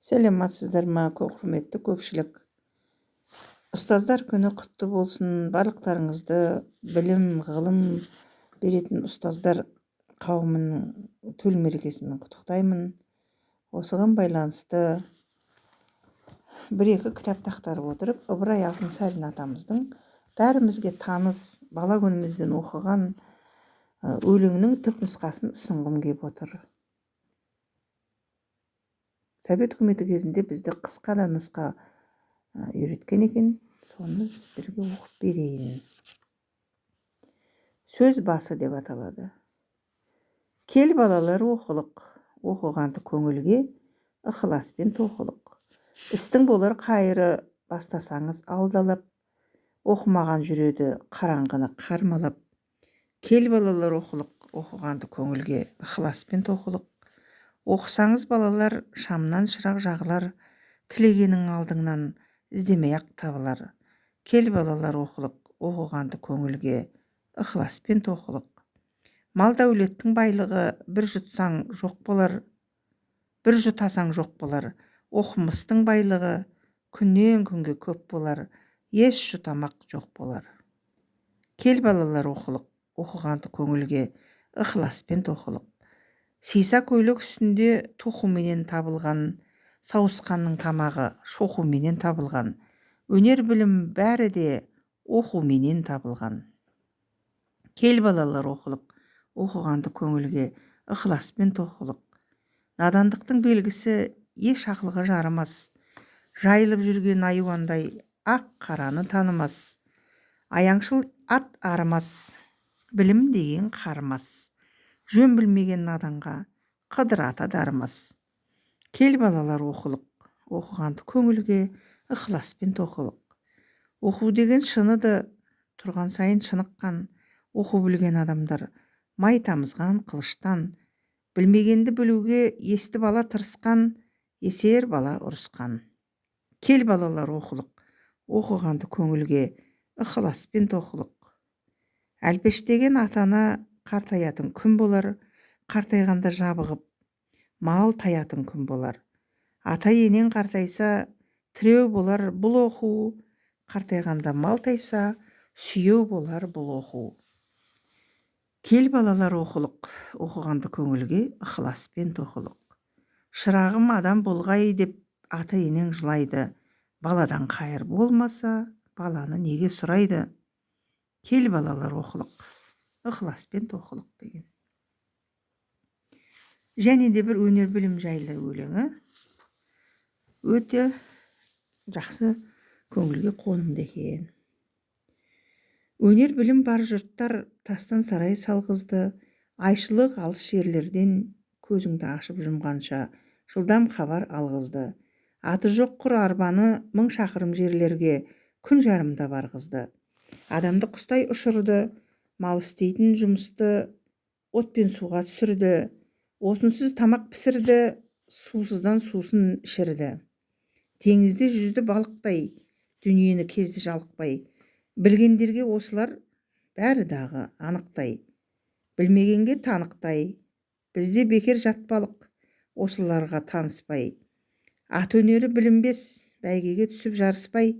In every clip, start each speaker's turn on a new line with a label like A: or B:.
A: Сәлеметсіздер ме, құрметті көпшілік! Ұстаздар күні құтты болсын! Барлықтарыңызды білім, ғылым беретін ұстаздар қауымының төл мерекесімен құттықтаймын. Осыған байланысты бір-екі кітапты ақтарып отырып, Ыбырай Алтынсарин атамыздың бәрімізге таныс, бала күнімізден оқыған өлеңнің түпнұсқасын ұсынғым кеп отыр. Совет үкіметі кезінде бізді қысқа да нұсқа үйреткен екен, соны сіздерге оқып берейін. «Сөз басы» деп аталады. Кел, балалар, оқылық, оқығанды көңілге ықыласпен тоқылық. Істің болар қайыры, бастасаңыз алдалап. Оқымаған жүреді қараңғыны қармалап. Кел, балалар, оқылық, оқығанды көңілге ықыласпен тоқылық. Оқысаңыз, балалар, шамнан шырақ жағылар, тілегенің алдыңнан іздемей-ақ табылар. Кел, балалар, оқылық, оқығанды көңілге ықыласпен тоқылық. Мал дәулеттің байлығы, бір жұтсаң жоқ болар, бір жұтасаң жоқ болар. Оқымыстың байлығы күннен күнге көп болар, еш жұтамақ жоқ болар. Кел, балалар, оқылық, оқығанды көңілге ықыласпен тоқылық. Сиса көйлек үстінде тоқуменен табылған, сауысқанның тамағы шоқуменен табылған. Өнер, білім бәрі де оқуменен табылған. Кел, балалар, оқылық, оқығанды көңілге ықыласпен тоқылық. Надандықтың белгісі еш ақылға жарымас, жайылып жүрген айуандай ақ қараны танымас. Аяңшыл ат арымас, білім деген қарымас. Жөн білмеген наданға Қыдыр ата дарымас. Кел, балалар, оқылық, оқығанды көңілге ықыласпен тоқылық. Оқу деген шыныды, тұрған сайын шыныққан. Оқу білген адамдар май тамызған қылыштан. Білмегенді білуге есті бала тырысқан, есер бала ұрысқан. Кел, балалар, оқылық, оқығанды көңілге ықыласпен тоқылық. Әлпештеген ата-ана қартаятын күн болар, қартайғанда жабығып мал таятын күн болар. Ата-енең қартайса, тіреу болар бұл оқу, қартайғанда мал тайса, сүйеу болар бұл оқу. Кел, балалар, оқылық, оқығанды көңілге ықыласпен тоқылық. Шырағым адам болғай деп ата-енең жылайды, баладан қайыр болмаса, баланы неге сұрайды? Кел, балалар, оқылық, ықыласпен тоқылық деген. Және де бір өнер білім жайлы өлеңі өте жақсы, көңілге қонымды екен. Өнер білім бар жұрттар тастан сарай салғызды, айшылық алыс жерлерден көзіңді ашып жұмғанша жылдам хабар алғызды. Аты жоқ құр арбаны 1000 шақырым жерлерге күн жарымда барғызды. Адамды құстай ұшырды, мал істейтін жұмысты от пен суға түсірді, отынсыз тамақ пісірді, сусыздан сусын ішірді. Теңізде жүзді балықтай, дүниені кезді жалықпай. Білгендерге осылар бәрі дағы анықтай, білмегенге танықтай. Бізде бекер жатпалық осыларға таныспай. Ат өнері білінбес, бәйгеге түсіп жарыспай.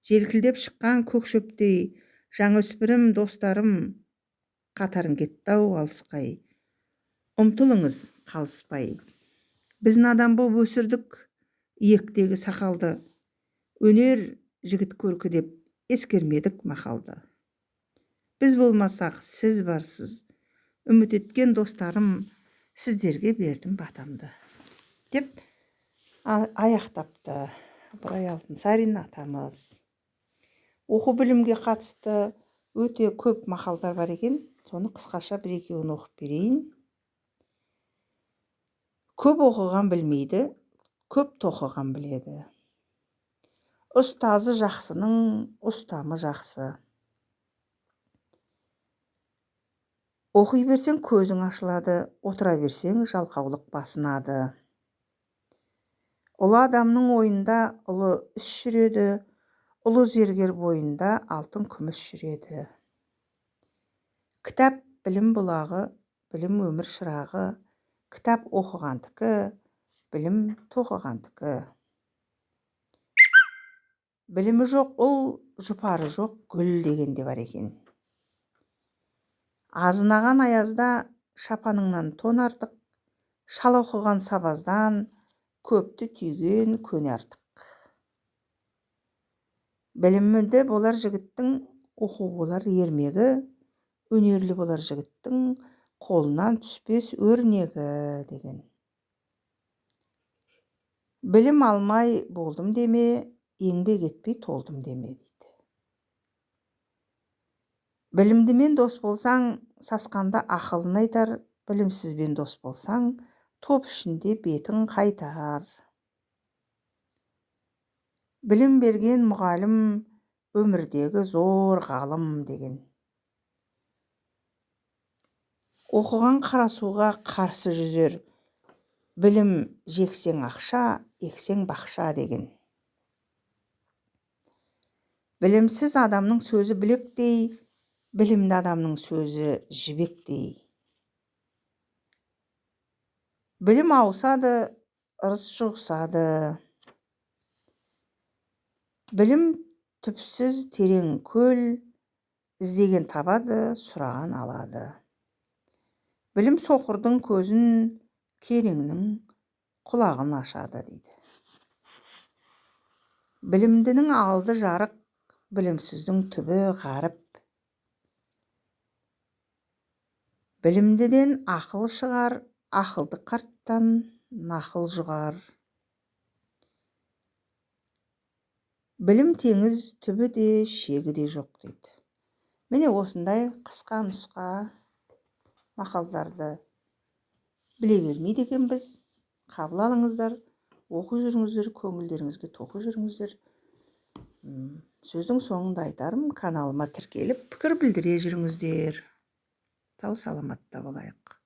A: Желкілдеп шыққан көк шөптей жаңаөспірім достарым, қатарың кетті-ау алысқай. Ұмтылыңыз қалыспай. Біз надан боп өсірдік иектегі сақалды, өнер жігіт көркі деп ескермедік мақалды. Біз болмасақ, сіз барсыз. Үміт еткен достарым, сіздерге бердім батамды, деп аяқтапты Ыбырай Алтынсарин атамыз. Оқу білімге қатысты өте көп мақалдар бар екен, соны қысқаша бір екеуін оқып берейін. Көп оқыған білмейді, көп тоқыған біледі. Ұстазы жақсының ұстамы жақсы. Оқи берсең көзің ашылады, отыра берсең жалқаулық басынады. Ұлы адамның ойында ұлы іс жүреді, ұлы зергер бойында алтын күміс жүреді. Кітап білім бұлағы, білім өмір шырағы, кітап оқығандікі, Білім тоқығандікі. Білімі жоқ ұл, жұпары жоқ гүл деген де бар екен. Азынаған аязда шапаныңнан тон артық, шала оқыған сабаздан көпті түйген көне артық. Білімді болар жігіттің оқу болар ермегі, өнерлі болар жігіттің қолынан түспес өрнегі деген. Білім алмай болдым деме, еңбек етпей толдым деме дейді. Білімдімен дос болсаң, сасқанда ақылын айтар, білімсізбен дос болсаң, топ ішінде бетің қайтар. Білім берген мұғалім өмірдегі зор ғалым деген. Оқыған қара суға қарсы жүзер, білім жексең ақша, ексең бақша деген. Білімсіз адамның сөзі білектей, білімді адамның сөзі жібектей. Білім ауысады, ырыс жұғысады. Білім түпсіз терең көл, іздеген табады, сұраған алады. Білім соқырдың көзін, кереңнің құлағын ашады дейді. Білімдінің алды жарық, білімсіздің түбі ғаріп. Білімдіден ақыл шығар, ақылды қарттан нақыл жұғар. Білім теңіз, түбі де, шегі де жоқ дейді. Міне осындай қысқа нұсқа мақалдарды біле бермейді екенбіз. Қабыл алыңыздар, оқи жүріңіздер, көңілдеріңізге тоқи жүріңіздер. Сөздің соңында айтарым, каналыма тіркеліп, пікір білдіре жүріңіздер. Сау саламатта болайық.